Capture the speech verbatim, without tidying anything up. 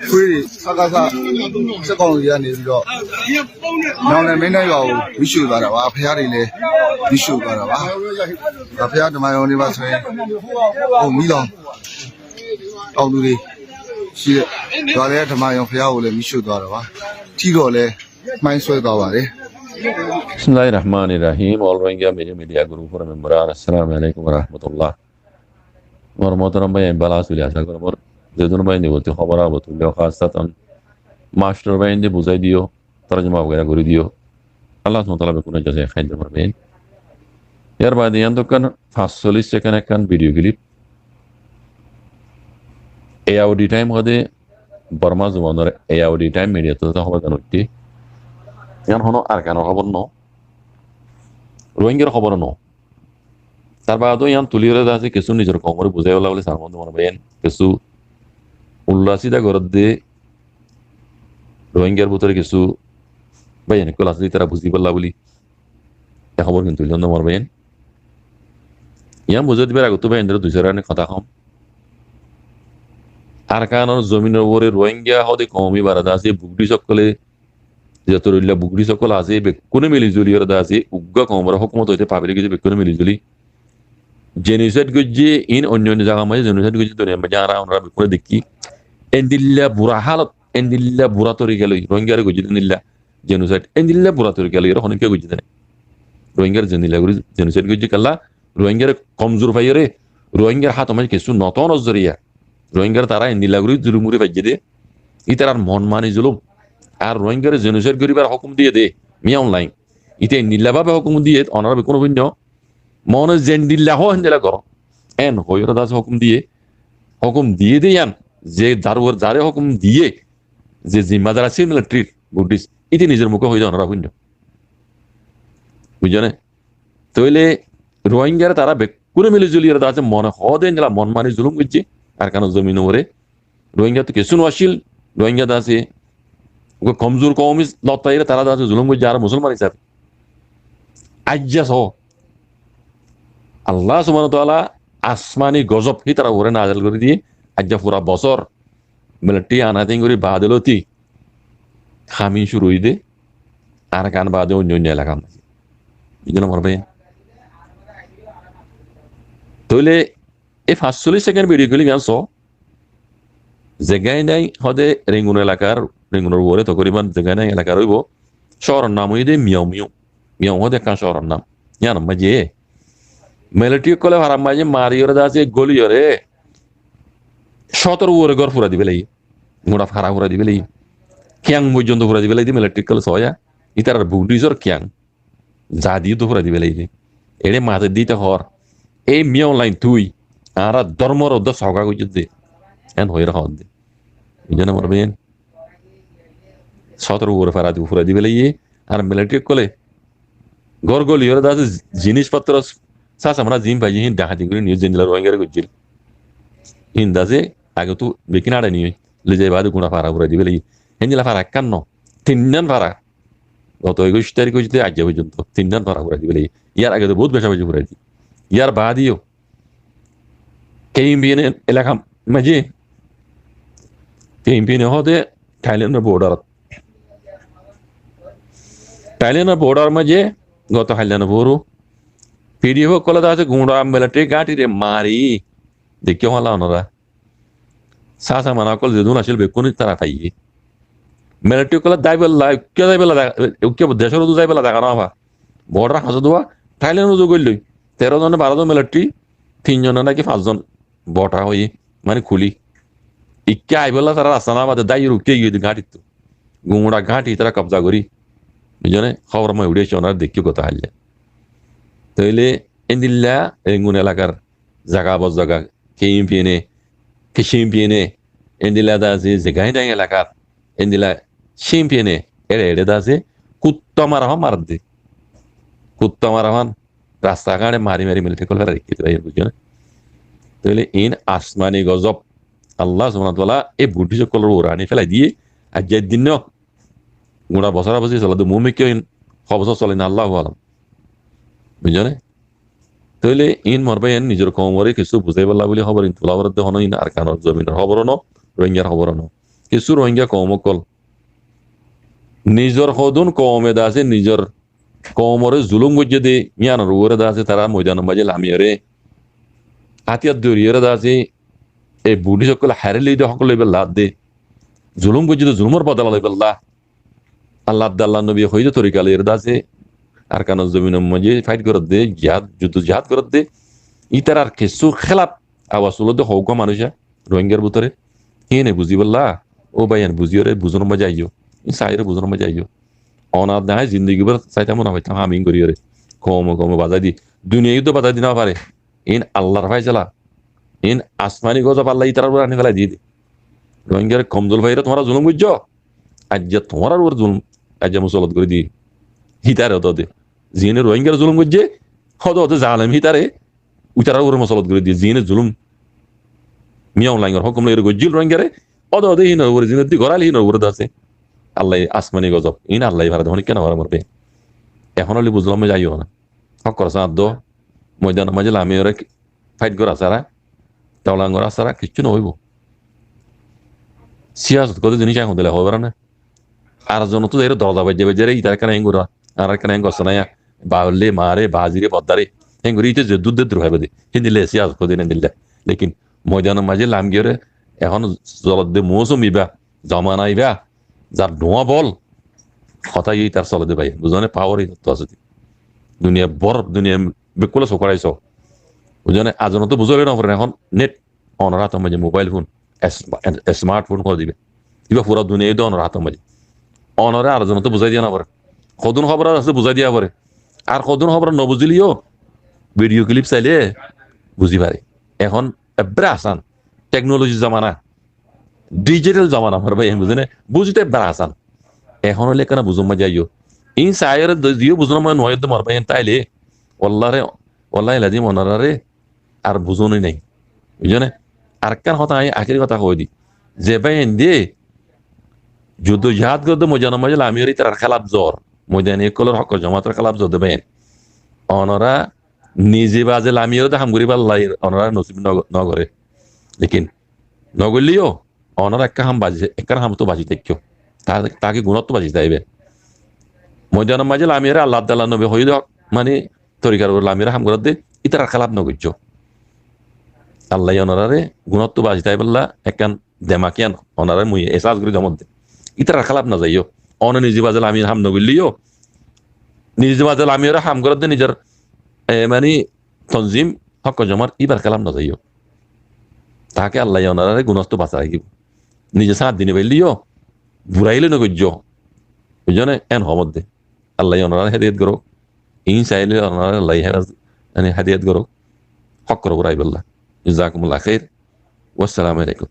ခွေးတွေ စကစ စစ်ကောင်စီကနေပြီးတော့ ညောင်နဲ့ မင်းတပ်ရွာကို မီးရှို့သွားတာပါ။ ဘုရားတွေလည်း မီးရှို့သွားတာပါ။ ဒါ ဘုရားဓမ္မရုံနေပါဆိုရင် ဟို မီးလောင် တောင်သူတွေရှိတဲ့ ရွာထဲက ဓမ္မရုံဘုရားကိုလည်း မီးရှို့သွားတာပါ။ ထီးတော်လည်း မိုင်းဆွဲသွားပါတယ်။ Bismillahir Rahmanir Rahim. All Rohingya Media, Media Group for Member, Assalamu Alaikum Warahmatullah. Mor muhtaram bái, bála asó né? Acá gorí mor zedún bái nibottí hóbor abo tuló, hásatan mastor bái inde buzái diyó, torjuma wagaira gorí diyó. Allah subhanahu wa taala bekkúnor jazá khair diyók mor bái. Yar baade yián tó ekkán fañssollic sekend ekkán video clip. Ayodhya Time hoó de Borma zubanor Ayodhya Time media ttú hóbor zan uiththé. Yián honó Arkanor hóbor no, Rohingyar hóbor no. Tar baade yián tulí óre de asé kessú nizor koumoré buzáibolla buli sar moddé mor bái yián kessú ullá sída gorédde Rohingyar bútore kessú bái yián ókkol asé de ítara buzíbolla buli e hóbor gín tulí ónde mor bái yián. Yián buzái dibar agottú bái yián dóre dui sair aní hotá hoóm. Arkanor zominor uore Rohingya hoó de koum íbare de asé Buddhist ókkolé Zeto roilla Buddhist ókkol asé, bekkúne mili zuli óre de asé, uggwá koumor hókumot óite pablik óite bekkúne mili zuli genocide goijjé, iín oinno oinno zagar maze genocide goijjé, duniyar maze añára onora bekkúne dekkí. Endilla bura halot, endilla bura torika loi Rohingyare goijjé de endilla genocide, endilla bura torika loi ore honikka goijjé de nai. Rohingyare zendilla gori genocide goijjé kiyólla, Rohingyare komzur faiyóre, Rohingyar hátor maze kessú no tákar zoriya, Rohingyare tará endilla gori zulum gori faijjé de, ítarar mon mani zulum. Ar Rohingyare genocide goribar hókum diyé de Min Aung Hlaing. Íte endilla bábe hókum diyé, onora bekkúne fúinno. Mone zendilla hoó, héndilla goró. En hoiyóre de asé hókum diyé. Hókum diyé de yián, ze zar uore zare hókum diyé, ze zimmadar asé militarir, Buddhist, íte nizor muke hoiyé de onora fúinno. Buijjó né? Tóile Rohingyare tará bekkúne mili zuli óre de asé mone hoó de endilla mon mani zulum goijjé Arkanor zominor uore. Rohingya to kessú no accíl, Rohingya de asé, uggwá komzur koum, lotta ire tará de asé zulum goijjé añára musolman hísabe. Aijja só, Allah subhanahu wa taala asmani gozob hítarar uore nazil gori diyé, aijja fura bosór militari anatin gori baade lóti ham iín cúru óiye de, Arkan baade oinno oinno elakar maze. Buijjó né mor bái? Tóile e fañssollic sekend video clip yián só, Zegainai hoó de Rengun elakar, Rengunor uore tokoriban Zegainai elakar óibo. Cóoror nam óiye de Miyau Miyau. Miyau hoó de ekkán cóoror nam. Yiánor maze militari ókkole farar maze mari óre de asé goli óre cótor uore gór furai di félaiye. Gura fara furai di félaiye. Kiyang foijjonto furai di félaiye de militari ókkole sóya. Ítarar Buddhistor kiyang. Zadi yó dófora di félaiye de. Eçé maze dite hoór, "Ei Min Aung Hlaing tui añára dórmor uddá soga goijjós de." Eén hoiyóre hoódde. Buijjó né mor báiyain? Sótor uore fara di, fura di félaiye. Ar militari ókkole gór goli óre de asé zinis fottor sasa mana zin faijje hín dahati gorí niyé, zendilla Rohingyare goijjíl. Hín de asé age tú bekkín añçe niyé, loi zai baade gura fara fura di félaiye. Héndilla fara ekkán no, tinnán fara. Goto ekuic tarík óite aijja foijjonto tinnán fara furai di félaiye. Yar age to bout beca beci furai di. Yar baade yó K M P N elakar maze, K M P N hoó de Thailandor border, Thailandor border maze goto hailla no foru P D F ókkole de asé gura militari gáñtire mari, deikké hoólla onora. Sasa mana ókkol zedún accíl bekkún tará faiyé. Militari ókkole zaibolla, uggwá zaibolla, uggwá decór uzu zaibolla zaga no fa. Border hañsot uwa, Thailand uzu goillói. Teró zone baró zon militari, tin zone náki fañs zon bota hoiyé, mani kuli. Ikká aibolla tará rasta no fa de, daiyór uggwá giyé de gáñtittu. Gura gáñti tará kobza gorí. Buijjó né? Hóbor moi uçí aiccé, onora deikkó gotó hailla. Tóile endilla Rengun elakar zaga bor zaga, K M P N A, K M P N A, endilla de asé, Zegainai elakar, endilla K M P N A, eçe eçe de asé, kutta mara fán maredde. Kutta mara fán, rasta gáñte mari mari militari ókkol félai raikké de bái, buijjó né? Tóile iín asmani gozob. Allah subhanahu wa taala e Buddhist ókkolor uore ani félai diyé, aijja eddin no, gura bosóra bosi solede, mumkin ho bosór sole na, Allahu alam. Buijjó né? Tóile iín mor báiyain nizor koumoré kessú buzáibolla buli hóbor iín tula foredde, hono iín Arkanor zominor hóbor no, Rohingyar hóbor no. kissú Rohingya koum ókkol nizor hodún koume de asé, nizor koumoré zulúm goijjé de, yíanor uore de asé, tará moidanor maze lamiyóre átiyar dóriyoré de asé, e Buddhist ókkole hári loi de hók loibálla de, zulúm goijjé de, zulúmor bodola loibálla. Allar de Allar nobiye hoiyé de torika loiyóre de asé, Arkanor zominor maze fáit gorédde, jihad, juddo jihad gorédde, ítarar kissú hélaf abas tulódde hoggúa manúic Rohingyar bútore. Híine buzíbolla, ó báiyain, buzíyoré buzónor maze aiyó, saiyóre buzónor maze aiyó. Onar de aññí zindigi bór saitam, no faitam, ham in goríyoré koume koume bazai di, duniyai yó bazai di no fare. In Allar fáisala. In asmani gozob Allaye ítarar uore aní félai diyé de. Rohingyare komzul faiyóre tuáñra zulúm goijjó. Aijja tuáñrar uore zulúm, aijja musolot gorí diyé. Hítare ódode, ziíne Rohingyare zulúm goijjé, ódode zalem hítare, ítarar uore musolot gorí diyé. Ziíne zulúm Min Aung Hlaingor hókum loiyóre goijjíl Rohingyare, ódode hínor uore ziíne di goráil, hínor uore de asé Allaye asmani gozob. In Allaye fare de, honikka no fare, mor bái. Ehón óile buzlám, aññí zaiyó na. Hókkor sáñt do, moidanor maze lamiyóre fáit gorá sára, tolangorá sára kiccú no óibo. Síyasot hoóde ziníc aññí hondilla hoói fari na. Ar zonottú zaiyóre doroza baijjé baijjé re, ítara ekkán eén gorá, añára ekkán eén gossá naiya, baálle, maáre, baázire, boddáre, eén gorí íte zeddúr der dur háibo de. Héndilla síyasot hoóde héndilla. Lekin moidanor maze lamgiyóre, ehón zolodde mousum ibá, zomana ibá, zar dhuáñ bol, hotá yó ítar solede bái, buzóne, pawar ítattú asé de. Duniya bor, duniya bekkúle sukórai so. Buzóne, ar zonottú buzái no fore, ehón net onor hátor maze, mobail fon, es-, smartfon hoó de ibá. Ibá fura duniya de onor hátor maze. Onore ar zonottú buzái diya no fore. Hodún hóbor asé buzái diya fore. Ar hodún hóbor no buzíle yó, video clip saile buzí fare. Ehón ebbere asan, teknoloji zomana. Dijital zomana, mor bái, buzóne? Buzíte bera asan. Ehón óile ekkán buzónor maze aiyó. In saiyóre do-, ziyó buzónor maze no aiyó de, mor bái, táile, wallahi, wallahi lazim, onoráre ar buzónoi nai. Buijjóne? Ar ekkán hotá, aññí akéri hotá hoói di. Ze báiyain de juddo jihad gorédde, moidanor maze lamiyóre ítarar hélaf zor, moidani ókkolor hókkor jomator hélaf zor de báiyain, onorá nize baze lamiyóre de ham goríballa onoráre nosib no, no goré. Lekin no goillé yó, onorá ekká ham bazi, ekkán hamottú bazi táikko. Ta-, taki gunottú bazi táiba. Moidanor maze lamiyóre Allar de Allar nobi hoiyé de, mani, torikar uore lamiyóre ham gorédde, ítarar hélaf no goijjó. Allaye onoráre gunottú bazi táiballa ekkán demak yián onoráre mui ehsas gorí diyum de. Ítarar hélaf no zaiyó. One nize baze lamiyóre ham no goillé yó, nize baze lamiyóre ham gorédde nizor, e, mani, tonzim, hókkor jomar, íbar hélaf no zaiyó. Taki Allaye onoráre gunottú basai rakíbo. Nize sáñt di no faillé yó, burailé no goijjó. Buijjóne? Eén hoómodde. Allaye onoráre hedayet gorók. In saiyóre onoráre Allaye hedayet, yáni hedayet gorók. Hókkor uore aibálla. Jazakumullahu khair. Wassalamu alaikum.